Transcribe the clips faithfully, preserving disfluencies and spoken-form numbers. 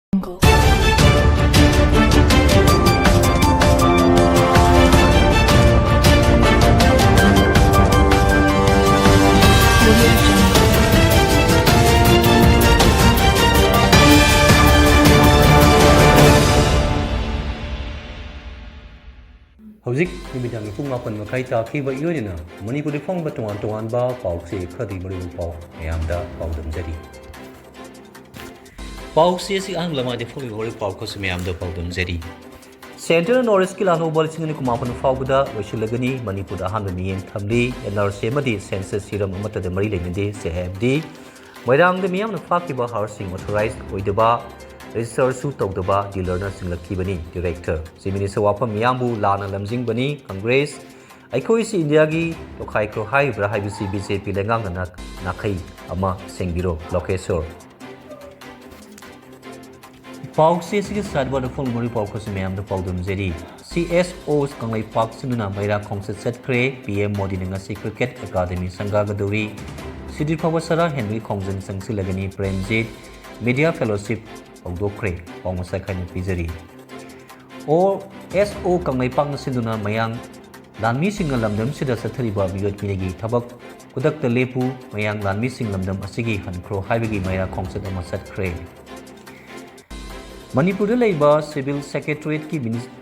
ꯍꯧꯖꯤꯛ ꯅꯨꯃꯤꯗꯥꯡꯒꯤ ꯄꯨꯡ ꯃꯥꯄꯟ ꯃꯈꯥꯏ ꯇꯥꯈꯤꯕ ꯏꯌꯣꯏꯅꯅ ꯃꯅꯤꯄꯨꯔꯗ ꯐꯣꯡꯕ ꯇꯣꯉꯥꯟ ꯇꯣꯉꯥꯟꯕ ꯄꯥꯎꯆꯦ ꯈꯔꯗꯤ ꯃꯔꯨ ꯄꯥꯎ ꯃꯌꯥꯝꯗ ꯄꯥꯎꯗꯝꯖꯔꯤ꯫ ꯄꯥꯎꯆꯦ ꯑꯁꯤ ꯑꯍꯥꯟꯕ ꯂꯃꯥꯏꯗ ꯐꯣꯡꯂꯤꯕ ꯋꯥꯔꯤ ꯄꯥꯎ ꯈꯔꯁꯨ ꯃꯌꯥꯝꯗ ꯄꯥꯎꯗꯝꯖꯔꯤ꯫ ꯁꯦꯟꯇꯔꯅ ꯅꯣꯔꯠ ꯏꯁꯀꯤ ꯂꯥꯜꯍꯧꯕ ꯂꯤꯁꯤꯡ ꯑꯅꯤ ꯀꯨꯟꯃꯥꯄꯟ ꯐꯥꯎꯕꯗ ꯂꯣꯏꯁꯤꯜꯂꯒꯅꯤ꯫ ꯃꯅꯤꯄꯨꯔꯗ ꯑꯍꯥꯟꯕ ꯃꯤꯠꯌꯦꯡ ꯊꯝꯂꯤ꯫ ꯑꯦꯟ ꯑꯥꯔ ꯁꯤ ꯑꯃꯗꯤ ꯁꯦꯟꯁꯁ ꯍꯤꯔꯝ ꯑꯃꯠꯇꯗ ꯃꯔꯤ ꯂꯩꯅꯗꯦ, ꯁꯤ ꯑꯥꯏ ꯑꯦꯐ ꯗꯤ꯫ ꯃꯣꯏꯔꯥꯡꯗ ꯃꯤꯌꯥꯝꯅ ꯐꯥꯈꯤꯕ ꯍꯥꯔꯁꯤꯡ ꯑꯣꯊꯣꯔꯥꯏꯖ ꯑꯣꯏꯗꯕ, ꯔꯦꯖꯤꯁꯇꯔꯁꯨ ꯇꯧꯗꯕ ꯗꯤꯂꯔꯅ ꯆꯤꯡꯂꯛꯈꯤꯕꯅꯤ꯫ ꯗꯤꯔꯦꯛꯇꯔ, ꯆꯤꯞ ꯃꯤꯅꯤꯁꯇꯔ ꯋꯥꯐꯝ ꯃꯤꯌꯥꯝꯕꯨ ꯂꯥꯟꯅ ꯂꯝꯖꯤꯡꯕꯅꯤ꯫ ꯀꯪꯒ꯭ꯔꯦꯁ, ꯑꯩꯈꯣꯏꯁꯤ ꯏꯟꯗꯤꯌꯥꯒꯤ ꯇꯣꯈꯥꯏꯈ꯭ꯔꯣ ꯍꯥꯏꯔꯤꯕ꯭ꯔꯥ ꯍꯥꯏꯕꯁꯤ ꯕꯤ ꯖꯦ ꯄꯤ ꯂꯩꯉꯥꯛꯅ ꯅꯥ-, ꯅꯥꯈꯩ ꯑꯃ ꯁꯦꯡꯕꯤꯔꯣ꯫ ꯂꯣꯀꯦꯁꯣꯔ꯫ ꯄꯥꯎꯆꯦ ꯑꯁꯤꯒꯤ ꯁꯥꯏꯠꯕꯣꯔꯗ ꯐꯣꯡꯕ ꯋꯥꯔꯤ ꯄꯥꯎ ꯈꯔꯁꯨ ꯃꯌꯥꯝꯗ ꯄꯥꯎꯗꯝꯖꯔꯤ꯫ ꯁꯤ ꯑꯦꯁ ꯑꯣ ꯀꯪꯂꯩꯄꯥꯛ ꯁꯤꯟꯗꯨꯅ ꯃꯩꯔꯥ ꯈꯣꯡꯆꯠ ꯆꯠꯈ꯭ꯔꯦ꯫ ꯄꯤ ꯑꯦꯝ ꯃꯣꯗꯤꯅ ꯉꯁꯤ ꯀ꯭ꯔꯤꯀꯦꯠ ꯑꯦꯀꯥꯗꯃꯤ ꯁꯪꯒꯥꯒꯗꯧꯔꯤ꯫ ꯁꯤꯗ꯭ꯔꯤ ꯐꯥꯎꯕ ꯁꯔꯥ ꯍꯦꯟꯕꯒꯤ ꯈꯣꯡꯖꯪ ꯆꯪꯁꯤꯜꯂꯒꯅꯤ꯫ Premjit, media fellowship ꯍꯧꯗꯣꯛꯈ꯭ꯔꯦ꯫ ꯄꯥꯎ ꯃꯁꯥ ꯈꯥꯏꯅ ꯄꯤꯖꯔꯤ꯫ ꯑꯣ ꯑꯦꯁ ꯑꯣ ꯀꯪꯂꯩꯄꯥꯛꯅ ꯁꯤꯟꯗꯨꯅ ꯃꯌꯥꯡ ꯂꯥꯟꯃꯤꯁꯤꯡꯅ ꯂꯝꯗꯝꯁꯤꯗ ꯆꯠꯊꯔꯤꯕ ꯃꯤꯑꯣꯠ ꯃꯤꯅꯩꯒꯤ ꯊꯕꯛ ꯈꯨꯗꯛꯇ ꯂꯦꯞꯄꯨ, ꯃꯌꯥꯡ ꯂꯥꯟꯃꯤꯁꯤꯡ ꯂꯝꯗꯝ ꯑꯁꯤꯒꯤ ꯍꯟꯈ꯭ꯔꯣ ꯍꯥꯏꯕꯒꯤ ꯃꯩꯔꯥ ꯈꯣꯡꯆꯠ ꯑꯃ ꯆꯠꯈ꯭ꯔꯦ꯫ ꯃꯅꯤꯄꯨꯔꯗ ꯂꯩꯕ ꯁꯤꯚꯤꯜ ꯁꯦꯀ꯭ꯔꯦꯇꯔꯤꯌꯦꯠꯀꯤ ꯃꯤꯅꯤꯁ-,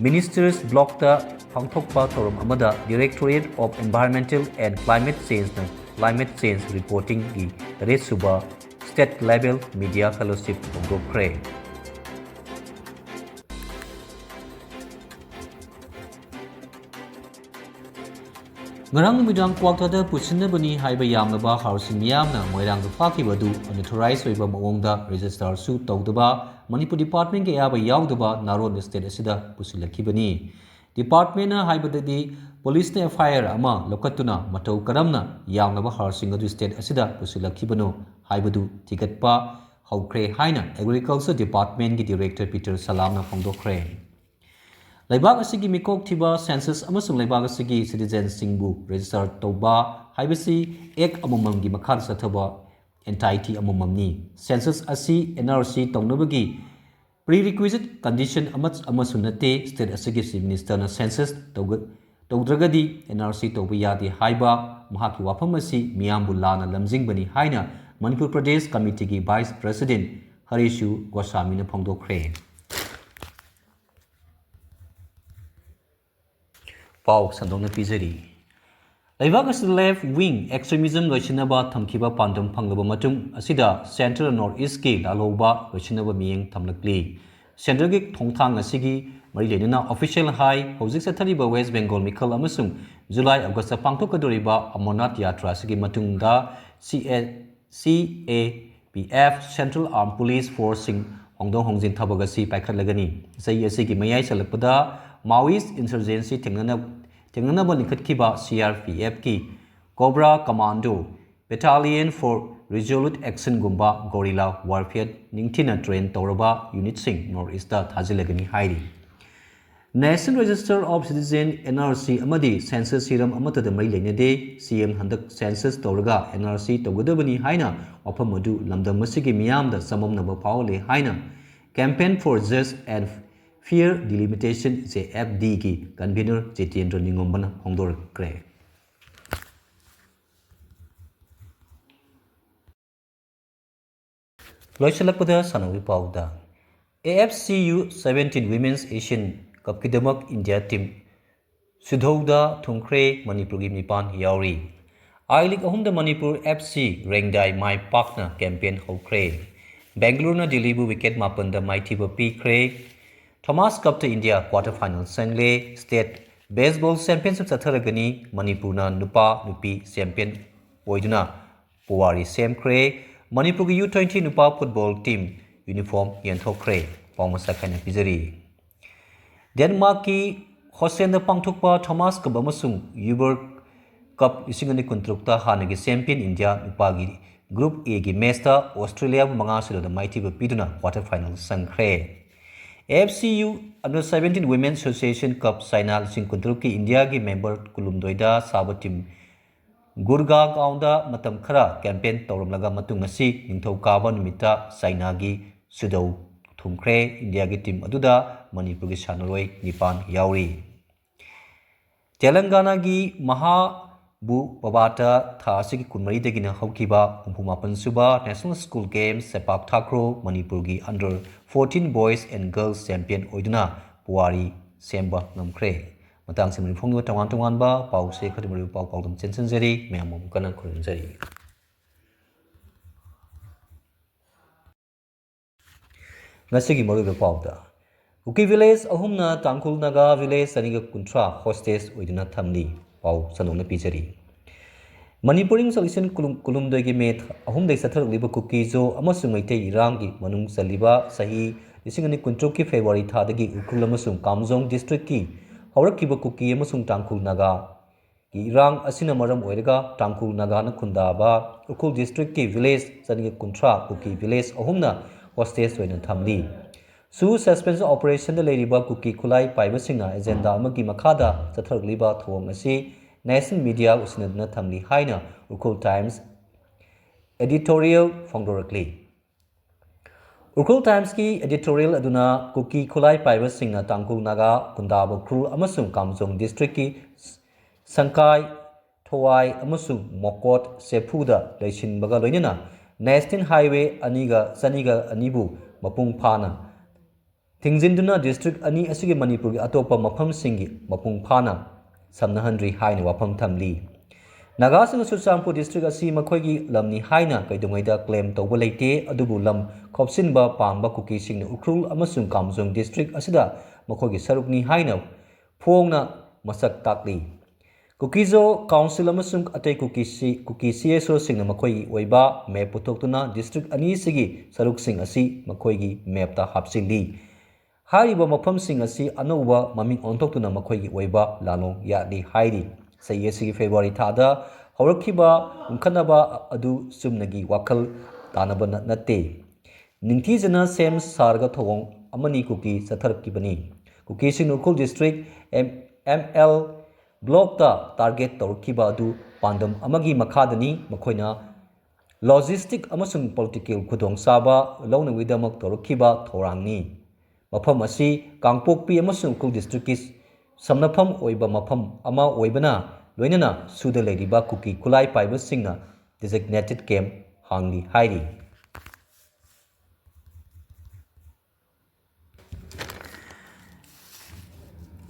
ꯃꯤꯅꯤꯁꯇꯔꯁ ꯕ꯭ꯂꯣꯛꯇ ꯄꯥꯡꯊꯣꯛꯄ ꯊꯧꯔꯝ ꯑꯃꯗ Directorate of Environmental and Climate Changeꯅ Climate Change Reportingꯒꯤ ꯇꯔꯦꯠ ꯁꯨꯕ State Level Media Fellowship ꯍꯧꯗꯣꯛꯈ꯭ꯔꯦ꯫ ꯉꯔꯥꯡ ꯅꯨꯃꯤꯗꯥꯡ ꯀ꯭ꯋꯥꯛꯇꯥꯗ ꯄꯨꯁꯤꯟꯅꯕꯅꯤ ꯍꯥꯏꯕ ꯌꯥꯝꯂꯕ ꯍꯥꯔꯁꯤꯡ ꯃꯤꯌꯥꯝꯅ ꯃꯣꯏꯔꯥꯡꯗ ꯐꯥꯈꯤꯕ ꯑꯗꯨ ꯑꯟꯑꯣꯊꯣꯔꯥꯏꯖ ꯑꯣꯏꯕ ꯃꯑꯣꯡꯗ ꯔꯦꯖꯤꯁꯇꯥꯔꯁꯨ ꯇꯧꯗꯕ, ꯃꯅꯤꯄꯨꯔ ꯗꯤꯄꯥꯔꯠꯃꯦꯟꯒꯤ ꯑꯌꯥꯕ ꯌꯥꯎꯗꯕ ꯅꯥꯔꯣꯟꯗ ꯁ꯭ꯇꯦꯠ ꯑꯁꯤꯗ ꯄꯨꯁꯤꯜꯂꯛꯈꯤꯕꯅꯤ꯫ ꯗꯤꯄꯥꯔꯠꯃꯦꯟꯅ ꯍꯥꯏꯕꯗꯗꯤ ꯄꯨꯂꯤꯁꯅ ꯑꯦꯐ ꯑꯥꯏ ꯑꯥꯔ ꯑꯃ ꯂꯧꯈꯠꯇꯨꯅ ꯃꯇꯧ ꯀꯔꯝꯅ ꯌꯥꯝꯂꯕ ꯍꯥꯔꯁꯤꯡ ꯑꯗꯨ ꯁ꯭ꯇꯦꯠ ꯑꯁꯤꯗ ꯄꯨꯁꯤꯜꯂꯛꯈꯤꯕꯅꯣ ꯍꯥꯏꯕꯗꯨ ꯊꯤꯒꯠꯄ ꯍꯧꯈ꯭ꯔꯦ ꯍꯥꯏꯅ ꯑꯦꯒ꯭ꯔꯤꯀꯜꯆꯔ ꯗꯤꯄꯥꯔꯠꯃꯦꯟꯒꯤ ꯗꯤꯔꯦꯛꯇꯔ ꯄꯤꯇꯔ ꯁꯂꯥꯝꯅ ꯐꯣꯡꯗꯣꯛꯈ꯭ꯔꯦ꯫ ꯂꯩꯕꯥꯛ ꯑꯁꯤꯒꯤ ꯃꯤꯀꯣꯛ ꯊꯤꯕ ꯁꯦꯟꯁꯁ ꯑꯃꯁꯨꯡ ꯂꯩꯕꯥꯛ ꯑꯁꯤꯒꯤ ꯁꯤꯇꯤꯖꯦꯟꯁꯤꯡꯕꯨ ꯔꯦꯖꯤꯁꯇꯔ ꯇꯧꯕ ꯍꯥꯏꯕꯁꯤ ꯑꯦꯛ ꯑꯃꯃꯝꯒꯤ ꯃꯈꯥꯗ ꯆꯠꯊꯕ entity ꯑꯃꯃꯝꯅꯤ꯫ Census ꯑꯁꯤ N R C ꯇꯧꯅꯕꯒꯤ prerequisite condition ꯑꯃ, ꯑꯃꯁꯨ ꯅꯠꯇꯦ꯫ State ꯑꯁꯤꯒꯤ Chief Ministerꯅ census ꯇꯧꯒ-, ꯇꯧꯗ꯭ꯔꯒꯗꯤ N R C ꯇꯧꯕ ꯌꯥꯗꯦ ꯍꯥꯏꯕ ꯃꯍꯥꯛꯀꯤ ꯋꯥꯐꯝ ꯑꯁꯤ ꯃꯤꯌꯥꯝꯕꯨ ꯂꯥꯟꯅ ꯂꯝꯖꯤꯡꯕꯅꯤ ꯍꯥꯏꯅ ꯃꯅꯤꯄꯨꯔ ꯄ꯭ꯔꯗꯦꯁ ꯀꯃꯤꯇꯤꯒꯤ Vice President ꯍꯔꯤꯁꯨ ꯒꯣꯁꯥꯃꯤꯅ ꯐꯣꯡꯗꯣꯛꯈ꯭ꯔꯦ꯫ ꯄꯥꯎ ꯁꯟꯗꯣꯛꯅ ꯄꯤꯖꯔꯤ꯫ ꯂꯩꯕꯥꯛ ꯑꯁꯤꯗ left wing extremism ꯂꯣꯏꯁꯤꯟꯅꯕ ꯊꯝꯈꯤꯕ ꯄꯥꯟꯗꯝ ꯐꯪꯂꯕ ꯃꯇꯨꯡ ꯑꯁꯤꯗ Central North Eastꯀꯤ ꯂꯥꯜꯍꯧꯕ ꯂꯣꯏꯁꯤꯟꯅꯕ ꯃꯤꯠꯌꯦꯡ ꯊꯝꯂꯛꯂꯤ꯫ Centreꯒꯤ ꯈꯣꯡꯊꯥꯡ ꯑꯁꯤꯒꯤ ꯃꯔꯤ ꯂꯩꯅꯅ official ꯍꯥꯏ ꯍꯧꯖꯤꯛ ꯆꯠꯊꯔꯤꯕ West Bengal ꯃꯤꯈꯜ ꯑꯃꯁꯨꯡ July Augustꯇ ꯄꯥꯡꯊꯣꯛꯀꯗꯧꯔꯤꯕ ꯑꯃꯔꯅꯥꯊ ꯌꯥꯇ꯭ꯔꯥ ꯑꯁꯤꯒꯤ ꯃꯇꯨꯡꯗ C A, C A P F, Central Armed Police Forceꯁꯤꯡ ꯍꯣꯡꯗꯣꯛ ꯍꯣꯡꯖꯤꯟ ꯊꯕꯛ ꯑꯁꯤ ꯄꯥꯏꯈꯠꯂꯒꯅꯤ꯫ ꯆꯍꯤ ꯑꯁꯤꯒꯤ ꯃꯌꯥꯏ ꯆꯜꯂꯛꯄꯗ Maoist insurgency ꯊꯦꯡꯅꯅ-, ꯊꯦꯡꯅꯅꯕ ꯂꯤꯡꯈꯠꯈꯤꯕ C R P Fꯀꯤ Cobra Commando Battalion for Resolute Actionꯒꯨꯝꯕ guerrilla warfare ꯅꯤꯡꯊꯤꯅ train ꯇꯧꯔꯕ unitꯁꯤꯡ North Eastꯇ ꯊꯥꯖꯤꯜꯂꯒꯅꯤ ꯍꯥꯏꯔꯤ꯫ National Register of Citizen, N R C, ꯑꯃꯗꯤ census ꯍꯤꯔꯝ ꯑꯃꯠꯇꯗ ꯃꯔꯤ ꯂꯩꯅꯗꯦ꯫ C M ꯍꯟꯗꯛ census ꯇꯧꯔꯒ N R C ꯇꯧꯒꯗꯕꯅꯤ ꯍꯥꯏꯅ ꯋꯥꯐꯝ ꯑꯗꯨ ꯂꯝꯗꯝ ꯑꯁꯤꯒꯤ ꯃꯤꯌꯥꯝꯗ ꯆꯃꯝꯅꯕ ꯐꯥꯎꯍꯜꯂꯦ ꯍꯥꯏꯅ Campaign for Just and Fair Delimitation, J F Dꯒꯤ convener Jitendra ꯅꯤꯡꯉꯣꯝꯕꯅ ꯐꯣꯡꯗꯣꯔꯛꯈ꯭ꯔꯦ꯫ ꯂꯣꯏꯁꯤꯜꯂꯛꯄꯗ ꯁꯥꯟꯅꯕꯒꯤ ꯄꯥꯎꯗ, A F C U seventeen Women's Asian Cupꯀꯤꯗꯃꯛ India team ꯁꯤꯙꯧꯗ ꯊꯨꯡꯈ꯭ꯔꯦ꯫ ꯃꯅꯤꯄꯨꯔꯒꯤ ꯅꯤꯄꯥꯟ ꯌꯥꯎꯔꯤ꯫ I League ꯑꯍꯨꯝꯗ ꯃꯅꯤꯄꯨꯔ F C ꯔꯦꯡꯗꯥꯏ ꯃꯥꯏ ꯄꯥꯛꯅ campaign ꯍꯧꯈ꯭ꯔꯦ꯫ ꯕꯦꯡꯒꯂꯨꯔꯨꯅ ꯗꯤꯜꯂꯤꯕꯨ wicket ꯃꯥꯄꯟꯗ ꯃꯥꯏꯊꯤꯕ ꯄꯤꯈ꯭ꯔꯦ꯫ Thomas Cupꯇ India quarter final ꯆꯪꯂꯦ꯫ State Baseball Championship ꯆꯠꯊꯔꯒꯅꯤ꯫ ꯃꯅꯤꯄꯨꯔꯅ ꯅꯨꯄꯥ ꯅꯨꯄꯤ champion ꯑꯣꯏꯗꯨꯅ ꯄꯨꯋꯥꯔꯤ ꯁꯦꯝꯈ꯭ꯔꯦ꯫ ꯃꯅꯤꯄꯨꯔꯒꯤ U twenty ꯅꯨꯄꯥ football team uniform ꯌꯦꯟꯊꯣꯛꯈ꯭ꯔꯦ꯫ ꯄꯥꯎ ꯃꯁꯛ ꯍꯥꯏꯅ ꯄꯤꯖꯔꯤ꯫ ꯗꯦꯟꯃꯥꯔꯛꯀꯤ ꯍꯣꯁꯦꯟꯗ ꯄꯥꯡꯊꯣꯛꯄ Thomas Cup ꯑꯃꯁꯨꯡ Uber Cup ꯂꯤꯁꯤꯡ ꯑꯅꯤ ꯀꯨꯟꯇꯔꯨꯛꯇ ꯍꯥꯟꯅꯒꯤ champion India ꯅꯨꯄꯥꯒꯤ Group Aꯒꯤ matchꯇ Australiaꯕꯨ ꯃꯉꯥ ꯁꯤꯅꯣꯗ ꯃꯥꯏꯊꯤꯕ ꯄꯤꯗꯨꯅ quarter final ꯆꯪꯈ꯭ꯔꯦ꯫ A F C U Under seventeen Women Association Cup China ꯂꯤꯁꯤꯡ ꯀꯨꯟꯇꯔꯨꯛꯀꯤ Indiaꯒꯤ member ꯀꯨꯟꯍꯨꯝꯗꯣꯏꯗ ꯁꯥꯕ team ꯒꯨꯔꯒꯥꯒꯥꯎꯟꯗ ꯃꯇꯝ ꯈꯔ ꯀꯦꯝꯄꯦꯟ ꯇꯧꯔꯝꯂꯒ ꯃꯇꯨꯡ ꯉꯁꯤ ꯅꯤꯡꯊꯧꯀꯥꯕ ꯅꯨꯃꯤꯠꯇ ꯆꯥꯏꯅꯥꯒꯤ ꯁꯨꯗꯧ ꯊꯨꯡꯈ꯭ꯔꯦ꯫ ꯏꯟꯗꯤꯌꯥꯒꯤ ꯇꯤꯝ ꯑꯗꯨꯗ ꯃꯅꯤꯄꯨꯔꯒꯤ ꯁꯥꯟꯅꯔꯣꯏ ꯅꯤꯄꯥꯟ ꯌꯥꯎꯔꯤ꯫ ꯇꯦꯂꯪꯒꯥꯅꯥꯒꯤ ꯃꯍꯥꯕꯨꯕꯕꯥꯇ ꯊꯥ ꯑꯁꯤꯒꯤ ꯀꯨꯟꯃꯔꯤꯗꯒꯤꯅ ꯍꯧꯈꯤꯕ ꯍꯨꯝꯐꯨ ꯃꯥꯄꯟ ꯁꯨꯕ National School Games ꯁꯦꯄꯥꯛ ꯊꯥꯈ꯭ꯔꯣ ꯃꯅꯤꯄꯨꯔꯒꯤ under fourteen boys and girls champion ꯑꯣꯏꯗꯨꯅ ꯄꯨꯋꯥꯔꯤ ꯁꯦꯝꯕ ꯉꯝꯈ꯭ꯔꯦ꯫ ꯃꯇꯥꯡꯁꯤ ꯃꯅꯤꯄꯨꯔ ꯐꯣꯡꯂꯤꯕ ꯇꯣꯉꯥꯟ ꯇꯣꯉꯥꯟꯕ ꯄꯥꯎꯁꯦ ꯈꯔꯗꯤ ꯃꯔꯨ ꯄꯥꯎ ꯄꯥꯎꯗꯝ ꯆꯦꯟꯁꯤꯟꯖꯔꯤ꯫ ꯃꯌꯥꯝꯕꯨ ꯑꯃꯨꯛ ꯀꯟꯅ ꯈꯨꯔꯨꯝꯖꯔꯤ꯫ ꯉꯁꯤꯒꯤ ꯃꯔꯨꯑꯣꯏꯕ ꯄꯥꯎꯗ, ꯀꯨꯀꯤ ꯚꯤꯂꯦꯖ ꯑꯍꯨꯝꯅ ꯇꯥꯡꯈꯨꯜ ꯅꯥꯒꯥ ꯚꯤꯂꯦꯖ ꯆꯅꯤꯒ ꯀꯨꯟꯊ꯭ꯔꯥ ꯍꯣꯁꯇꯦꯖ ꯑꯣꯏꯗꯨꯅ ꯊꯝꯂꯤ꯫ ꯄꯥꯎ ꯁꯟꯗꯣꯛꯅ ꯄꯤꯖꯔꯤ꯫ ꯃꯅꯤꯄꯨꯔ ꯏꯪ ꯁꯣꯛ ꯂꯤꯁꯤꯡ ꯀꯨꯟ-, ꯀꯨꯟꯍꯨꯝꯗꯣꯏꯒꯤ ꯃꯦ ꯑꯍꯨꯝꯗꯒꯤ ꯆꯠꯊꯔꯛꯂꯤꯕ ꯀꯨꯀꯤ ꯖꯣ ꯑꯃꯁꯨꯡ ꯃꯩꯇꯩ ꯏꯔꯥꯡꯒꯤ ꯃꯅꯨꯡ ꯆꯜꯂꯤꯕ ꯆꯍꯤ ꯂꯤꯁꯤꯡ ꯑꯅꯤ ꯀꯨꯟꯇꯔꯨꯛꯀꯤ ꯐꯦꯕ꯭ꯔꯨꯋꯥꯔꯤ ꯊꯥꯗꯒꯤ ꯎꯈ꯭ꯔꯨꯜ ꯑꯃꯁꯨꯡ ꯀꯥꯝꯖꯣꯡ ꯗꯤꯁꯇ꯭ꯔꯤꯛꯀꯤ ꯍꯧꯔꯛꯈꯤꯕ ꯀꯨꯀꯤ ꯑꯃꯁꯨꯡ ꯇꯥꯡꯈꯨꯜ ꯅꯥꯒꯥ ꯒꯤ ꯏꯔꯥꯡ ꯑꯁꯤꯅ ꯃꯔꯝ ꯑꯣꯏꯔꯒ ꯇꯥꯡꯈꯨꯜ ꯅꯥꯒꯥꯅ ꯈꯨꯟꯗꯥꯕ ꯎꯈ꯭ꯔꯨꯜ ꯗꯤꯁꯇ꯭ꯔꯤꯛꯀꯤ ꯚꯤꯂꯦꯖ ꯆꯅꯤꯒ ꯀꯨꯟꯊ꯭ꯔꯥ ꯀꯨꯀꯤ ꯚꯤꯂꯦꯖ ꯑꯍꯨꯝꯅ ꯍꯣꯁꯇꯦꯖ ꯑꯣꯏꯅ ꯊꯝꯂꯤ꯫ ꯁꯨ ꯁꯁꯄꯦꯟꯁꯟ ꯑꯣꯄꯔꯦꯁꯟꯗ ꯂꯩꯔꯤꯕ ꯀꯨꯀꯤ ꯈꯨꯠꯂꯥꯏ ꯄꯥꯏꯕꯁꯤꯡꯅ ꯑꯦꯖꯦꯟꯗꯥ ꯑꯃꯒꯤ ꯃꯈꯥꯗ ꯆꯠꯊꯔꯛꯂꯤꯕ ꯊꯧꯑꯣꯡ ꯑꯁꯤ ꯅꯦꯁꯅꯦꯜ ꯃꯤꯗꯤꯌꯥ ꯎꯁꯤꯟꯅꯗꯨꯅ ꯊꯝꯂꯤ ꯍꯥꯏꯅ ꯎꯈ꯭ꯔꯨꯜ ꯇꯥꯏꯝꯁ ꯑꯦꯗꯤꯇꯣꯔꯤꯌꯦꯜ ꯐꯣꯡꯗꯣꯔꯛꯂꯤ꯫ ꯎꯈ꯭ꯔꯨꯜ ꯇꯥꯏꯝꯁꯀꯤ ꯑꯦꯗꯤꯇꯣꯔꯤꯌꯦꯜ ꯑꯗꯨꯅ ꯀꯨꯀꯤ ꯈꯨꯠꯂꯥꯏ ꯄꯥꯏꯕꯁꯤꯡꯅ ꯇꯥꯡꯈꯨꯜ ꯅꯥꯒꯥ ꯈꯨꯟꯗꯥꯕ ꯎꯈ꯭ꯔꯨꯜ ꯑꯃꯁꯨꯡ ꯀꯥꯝꯖꯣꯡ ꯗꯤꯁꯇ꯭ꯔꯤꯛꯀꯤ ꯁꯪꯀꯥꯏ, ꯊꯋꯥꯏ ꯑꯃꯁꯨꯡ ꯃꯣꯀꯣꯠ ꯆꯦꯐꯨꯗ ꯂꯩꯁꯤꯟꯕꯒ ꯂꯣꯏꯅꯅ ꯅꯦꯁꯅꯦꯜ ꯍꯥꯏꯋꯦ ꯑꯅꯤꯒ ꯆꯅꯤꯒ ꯑꯅꯤꯕꯨ ꯃꯄꯨꯡ ꯐꯥꯅ ꯊꯤꯡꯖꯤꯟꯗꯨꯅ ꯗꯤꯁꯇ꯭ꯔꯤꯛ ꯑꯅꯤ ꯑꯁꯤꯒꯤ ꯃꯅꯤꯄꯨꯔꯒꯤ ꯑꯇꯣꯞꯄ ꯃꯐꯝꯁꯤꯡꯒꯤ ꯃꯄꯨꯡ ꯐꯥꯅ ꯁꯝꯅꯍꯟꯗ꯭ꯔꯤ ꯍꯥꯏꯅ ꯋꯥꯐꯝ ꯊꯝꯂꯤ꯫ ꯅꯥꯒꯥꯁꯤꯡꯅ ꯆꯨꯔꯆꯥꯟꯄꯨꯔ ꯗꯤꯁꯇ꯭ꯔꯤꯛ ꯑꯁꯤ ꯃꯈꯣꯏꯒꯤ ꯂꯝꯅꯤ ꯍꯥꯏꯅ ꯀꯩꯗꯧꯉꯩꯗ ꯀ꯭ꯂꯦꯝ ꯇꯧꯕ ꯂꯩꯇꯦ, ꯑꯗꯨꯕꯨ ꯂꯝ ꯈꯣꯞꯆꯤꯟꯕ ꯄꯥꯝꯕ ꯀꯨꯀꯤꯁꯤꯡꯅ ꯎꯈ꯭ꯔꯨꯜ ꯑꯃꯁꯨꯡ ꯀꯥꯝꯖꯣꯡ ꯗꯤꯁꯇ꯭ꯔꯤꯛ ꯑꯁꯤꯗ ꯃꯈꯣꯏꯒꯤ ꯁꯔꯨꯛꯅꯤ ꯍꯥꯏꯅ ꯐꯣꯡꯅ ꯃꯁꯛ ꯇꯥꯛꯂꯤ꯫ ꯀꯨꯀꯤꯖꯣ ꯀꯥꯎꯟꯁꯤꯜ ꯑꯃꯁꯨꯡ ꯑꯇꯩ ꯀꯨꯀꯤ ꯁꯤ-, ꯀꯨꯀꯤ ꯁꯤ ꯑꯦꯁ ꯑꯣꯁꯤꯡꯅ ꯃꯈꯣꯏꯒꯤ ꯑꯣꯏꯕ ꯃꯦꯞ ꯄꯨꯊꯣꯛꯇꯨꯅ ꯗꯤꯁꯇ꯭ꯔꯤꯛ ꯑꯅꯤꯁꯤꯒꯤ ꯁꯔꯨꯛꯁꯤꯡ ꯑꯁꯤ ꯃꯈꯣꯏꯒꯤ ꯃꯦꯞꯇ ꯍꯥꯞꯆꯤꯜꯂꯤ꯫ ꯍꯥꯏꯔꯤꯕ ꯃꯐꯝꯁꯤꯡ ꯑꯁꯤ ꯑꯅꯧꯕ ꯃꯃꯤꯡ ꯑꯣꯟꯊꯣꯛꯇꯨꯅ ꯃꯈꯣꯏꯒꯤ ꯑꯣꯏꯕ ꯂꯥꯂꯣꯡ ꯌꯥꯠꯂꯤ ꯍꯥꯏꯔꯤ꯫ ꯆꯍꯤ ꯑꯁꯤꯒꯤ ꯐꯦꯕ꯭ꯔꯨꯋꯥꯔꯤ ꯊꯥꯗ ꯍꯧꯔꯛꯈꯤꯕ ꯎꯪꯈꯠꯅꯕ ꯑꯗꯨ ꯆꯨꯝꯅꯒꯤ ꯋꯥꯈꯜ ꯇꯥꯅꯕ ꯅ-, ꯅꯠꯇꯦ꯫ ꯅꯤꯡꯊꯤꯖꯅ ꯁꯦꯝ ꯁꯥꯔꯒ ꯊꯧꯑꯣꯡ ꯑꯃꯅꯤ ꯀꯨꯀꯤ ꯆꯠꯊꯔꯛꯈꯤꯕꯅꯤ꯫ ꯀꯨꯀꯤꯁꯤꯡꯅ Ukhrul district M-, M L ꯕ꯭ꯂꯣꯛꯇ ꯇꯥꯔꯒꯦꯠ ꯇꯧꯔꯛꯈꯤꯕ ꯑꯗꯨ ꯄꯥꯟꯗꯝ ꯑꯃꯒꯤ ꯃꯈꯥꯗꯅꯤ꯫ ꯃꯈꯣꯏꯅ ꯂꯣꯖꯤꯁꯇꯤꯛ ꯑꯃꯁꯨꯡ ꯄꯣꯂꯤꯇꯤꯀꯦꯜ ꯈꯨꯗꯣꯡꯆꯥꯕ ꯂꯧꯅꯕꯒꯤꯗꯃꯛ ꯇꯧꯔꯛꯈꯤꯕ ꯊꯧꯔꯥꯡꯅꯤ꯫ ꯃꯐꯝ ꯑꯁꯤ ꯀꯥꯡꯄꯣꯛꯄꯤ ꯑꯃꯁꯨꯡ ꯎꯈ꯭ꯔꯨꯜ ꯗꯤꯁꯇ꯭ꯔꯤꯛꯀꯤ ꯁꯝꯅꯐꯝ ꯑꯣꯏꯕ ꯃꯐꯝ ꯑꯃ ꯑꯣꯏꯕꯅ ꯂꯣꯏꯅꯅ ꯁꯨꯗ ꯂꯩꯔꯤꯕ ꯀꯨꯀꯤ ꯈꯨꯠꯂꯥꯏ ꯄꯥꯏꯕꯁꯤꯡꯅ ꯗꯤꯖꯤꯒꯅꯦꯇꯦꯗ ꯀꯦꯝꯞ ꯍꯥꯡꯂꯤ ꯍꯥꯏꯔꯤ꯫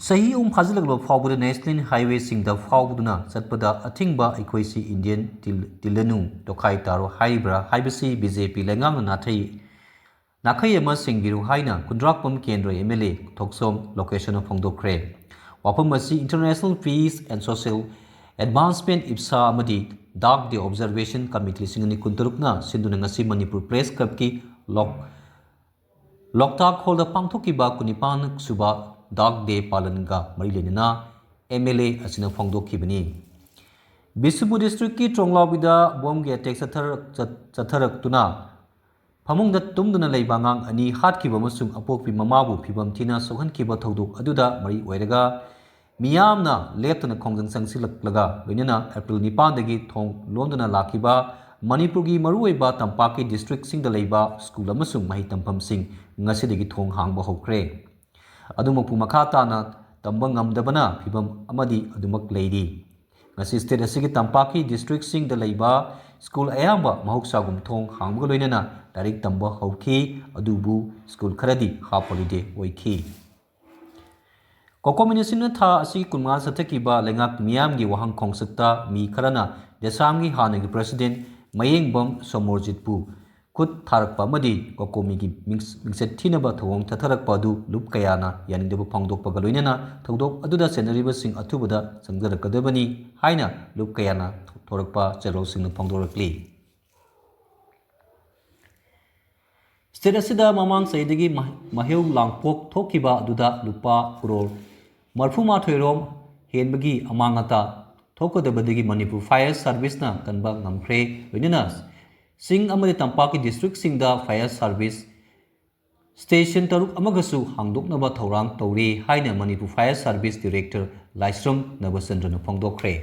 ꯆꯍꯤ ꯑꯍꯨꯝ ꯐꯥꯖꯤꯜꯂꯛꯂꯕ ꯐꯥꯎꯕꯗ ꯅꯦꯁꯅꯦꯜ ꯍꯥꯏꯋꯦꯁꯤꯡꯗ ꯐꯥꯎꯗꯨꯅ ꯆꯠꯄꯗ ꯑꯊꯤꯡꯕ ꯑꯩꯈꯣꯏꯁꯤ ꯏꯟꯗꯤꯌꯟ ꯇꯤꯜ-, ꯇꯤꯜꯂꯅꯨ, ꯇꯣꯈꯥꯏ ꯇꯥꯔꯣ ꯍꯥꯏꯔꯤꯕ꯭ꯔꯥ ꯍꯥꯏꯕꯁꯤ ꯕꯤ ꯖꯦ ꯄꯤ ꯂꯩꯉꯥꯛꯅ ꯅꯥꯊꯩ, ꯅꯥꯈꯩ ꯑꯃ ꯁꯦꯡꯕꯤꯔꯨ ꯍꯥꯏꯅ ꯈꯨꯟꯗ꯭ꯔꯥꯛꯄꯝ ꯀꯦꯟꯗ꯭ꯔ ꯑꯦꯝ ꯑꯦꯜ ꯑꯦ ꯊꯣꯛꯆꯣꯝ ꯂꯣꯀꯦꯁꯟꯅ ꯐꯣꯡꯗꯣꯛꯈ꯭ꯔꯦ꯫ ꯋꯥꯐꯝ ꯑꯁꯤ International Peace and Social Advancement, ꯏꯞꯁꯥ, ꯑꯃꯗꯤ ꯗꯥꯛ ꯗꯦ ꯑꯣꯕꯖꯔꯕꯦꯁꯟ ꯀꯃꯤꯇꯤ ꯂꯤꯁꯤꯡ ꯑꯅꯤ ꯀꯨꯟꯇꯔꯨꯛꯅ ꯁꯤꯟꯗꯨꯅ ꯉꯁꯤ ꯃꯅꯤꯄꯨꯔ ꯄ꯭ꯔꯦꯁ ꯀ꯭ꯂꯕꯀꯤ ꯂꯣꯛ-, ꯂꯣꯛꯇꯥꯛ ꯍꯣꯜꯗ ꯄꯥꯡꯊꯣꯛꯈꯤꯕ ꯀꯨꯟꯅꯤꯄꯥꯟ ꯁꯨꯕ ꯗꯥꯛ ꯗꯦ ꯄꯥꯂꯟꯒ ꯃꯔꯤ ꯂꯩꯅꯅ ꯑꯦꯝ ꯑꯦꯜ ꯑꯦ ꯑꯁꯤꯅ ꯐꯣꯡꯗꯣꯛꯈꯤꯕꯅꯤ꯫ ꯕꯤꯁꯅꯨꯄꯨꯔ ꯗꯤꯁꯇ꯭ꯔꯤꯛꯀꯤ ꯇ꯭ꯔꯣꯡꯂꯥꯎꯕꯤꯗ ꯕꯣꯝꯒꯤ ꯑꯦꯇꯦꯛ ꯆꯠꯊꯔꯛ-, ꯆꯠ-, ꯆꯠꯊꯔꯛꯇꯨꯅ ꯐꯃꯨꯡꯗ ꯇꯨꯝꯗꯨꯅ ꯂꯩꯕ ꯑꯉꯥꯡ ꯑꯅꯤ ꯍꯥꯠꯈꯤꯕ ꯑꯃꯁꯨꯡ ꯑꯄꯣꯛꯄꯤ ꯃꯃꯥꯕꯨ ꯐꯤꯕꯝ ꯊꯤꯅ ꯁꯣꯛꯍꯟꯈꯤꯕ ꯊꯧꯗꯣꯛ ꯑꯗꯨꯗ ꯃꯔꯤ ꯑꯣꯏꯔꯒ ꯃꯤꯌꯥꯝꯅ ꯂꯦꯞꯇꯅ ꯈꯣꯡꯖꯪ ꯆꯪꯁꯤꯜꯂꯛꯂꯒ ꯂꯣꯏꯅꯅ ꯑꯦꯄ꯭ꯔꯤꯜ ꯅꯤꯄꯥꯟꯗꯒꯤ ꯊꯣꯡ ꯂꯣꯟꯗꯨꯅ ꯂꯥꯛꯈꯤꯕ ꯃꯅꯤꯄꯨꯔꯒꯤ ꯃꯔꯨꯑꯣꯏꯕ ꯇꯝꯄꯥꯛꯀꯤ ꯗꯤꯁꯇ꯭ꯔꯤꯛꯁꯤꯡꯗ ꯂꯩꯕ ꯁ꯭ꯀꯨꯜ ꯑꯃꯁꯨꯡ ꯃꯍꯩ ꯇꯝꯐꯝꯁꯤꯡ ꯉꯁꯤꯗꯒꯤ ꯊꯣꯡ ꯍꯥꯡꯕ ꯍꯧꯈ꯭ꯔꯦ꯫ ꯑꯗꯨꯃꯛꯄꯨ ꯃꯈꯥ ꯇꯥꯅ ꯇꯝꯕ ꯉꯝꯗꯕꯅ ꯐꯤꯕꯝ ꯑꯃꯗꯤ ꯑꯗꯨꯃꯛ ꯂꯩꯔꯤ꯫ ꯉꯁꯤ ꯁ꯭ꯇꯦꯠ ꯑꯁꯤꯒꯤ ꯇꯝꯄꯥꯛꯀꯤ ꯗꯤꯁꯇ꯭ꯔꯤꯛꯁꯤꯡꯗ ꯂꯩꯕ ꯁ꯭ꯀꯨꯜ ꯑꯌꯥꯝꯕ ꯃꯍꯧꯁꯥꯒꯨꯝ ꯊꯣꯡ ꯍꯥꯡꯕꯒ ꯂꯣꯏꯅꯅ ꯂꯥꯏꯔꯤꯛ ꯇꯝꯕ ꯍꯧꯈꯤ, ꯑꯗꯨꯕꯨ ꯁ꯭ꯀꯨꯜ ꯈꯔꯗꯤ ꯍꯥꯐ ꯍꯣꯂꯤꯗꯦ ꯑꯣꯏꯈꯤ꯫ ꯀꯣꯀꯣ ꯃꯤꯅꯤꯁꯤꯡꯅ ꯊꯥ ꯑꯁꯤ ꯀꯨꯟꯃꯉꯥ ꯆꯠꯊꯈꯤꯕ ꯂꯩꯉꯥꯛ ꯃꯤꯌꯥꯝꯒꯤ ꯋꯥꯍꯪ ꯈꯣꯡꯆꯠꯇ ꯃꯤ ꯈꯔꯅ ꯗꯦꯁꯥꯝꯒꯤ ꯍꯥꯟꯅꯒꯤ ꯄ꯭ꯔꯁꯤꯗꯦꯟ ꯃꯌꯦꯡꯕꯝ ꯁꯣꯃꯣꯔꯖꯤꯠꯄꯨ ꯈꯨꯠ ꯊꯥꯔꯛꯄ ꯑꯃꯗꯤ ꯀꯣꯀꯣꯃꯤꯒꯤ ꯃꯤꯡ-, ꯃꯤꯡꯆꯠ ꯊꯤꯅꯕ ꯊꯧꯑꯣꯡ ꯆꯠꯊꯔꯛꯄ ꯑꯗꯨ ꯂꯨꯞ ꯀꯌꯥꯅ ꯌꯥꯅꯤꯡꯗꯕ ꯐꯣꯡꯗꯣꯛꯄꯒ ꯂꯣꯏꯅꯅ ꯊꯧꯗꯣꯛ ꯑꯗꯨꯗ ꯆꯦꯟꯅꯔꯤꯕꯁꯤꯡ ꯑꯊꯨꯕꯗ ꯆꯪꯖꯔꯛꯀꯗꯕꯅꯤ ꯍꯥꯏꯅ ꯂꯨꯞ ꯀꯌꯥꯅ ꯊꯣꯔꯛꯄ ꯆꯦꯔꯣꯜꯁꯤꯡꯅ ꯐꯣꯡꯗꯣꯔꯛꯂꯤ꯫ ꯁ꯭ꯇꯦꯠ ꯑꯁꯤꯗ ꯃꯃꯥꯡ ꯆꯍꯤꯗꯒꯤ ꯃ-, ꯃꯍꯩ ꯂꯥꯡꯄꯣꯛ ꯊꯣꯛꯈꯤꯕ ꯑꯗꯨꯗ ꯂꯨꯄꯥ ꯀ꯭ꯔꯣꯔ ꯃꯔꯤꯐꯨꯃꯥꯊꯣꯏ ꯔꯣꯝ ꯍꯦꯟꯕꯒꯤ ꯑꯃꯥꯡ ꯑꯇꯥ ꯊꯣꯛꯀꯗꯕꯗꯒꯤ ꯃꯅꯤꯄꯨꯔ ꯐꯥꯌꯔ ꯁꯥꯔꯚꯤꯁꯅ ꯀꯟꯕ ꯉꯝꯈ꯭ꯔꯦ꯫ ꯂꯣꯏꯅꯅ ꯆꯤꯡ ꯑꯃꯗꯤ ꯇꯝꯄꯥꯛꯀꯤ ꯗꯤꯁꯇ꯭ꯔꯤꯛꯁꯤꯡꯗ ꯐꯥꯌꯔ ꯁꯥꯔꯚꯤꯁ ꯁ꯭ꯇꯦꯁꯟ ꯇꯔꯨꯛ ꯑꯃꯒꯁꯨ ꯍꯥꯡꯗꯣꯛꯅꯕ ꯊꯧꯔꯥꯡ ꯇꯧꯔꯤ ꯍꯥꯏꯅ ꯃꯅꯤꯄꯨꯔ ꯐꯥꯌꯔ ꯁꯥꯔꯚꯤꯁ ꯗꯤꯔꯦꯛꯇꯔ ꯂꯥꯏꯁ꯭ꯔꯝ ꯅꯕꯆꯟꯗ꯭ꯔꯅ ꯐꯣꯡꯗꯣꯛꯈ꯭ꯔꯦ꯫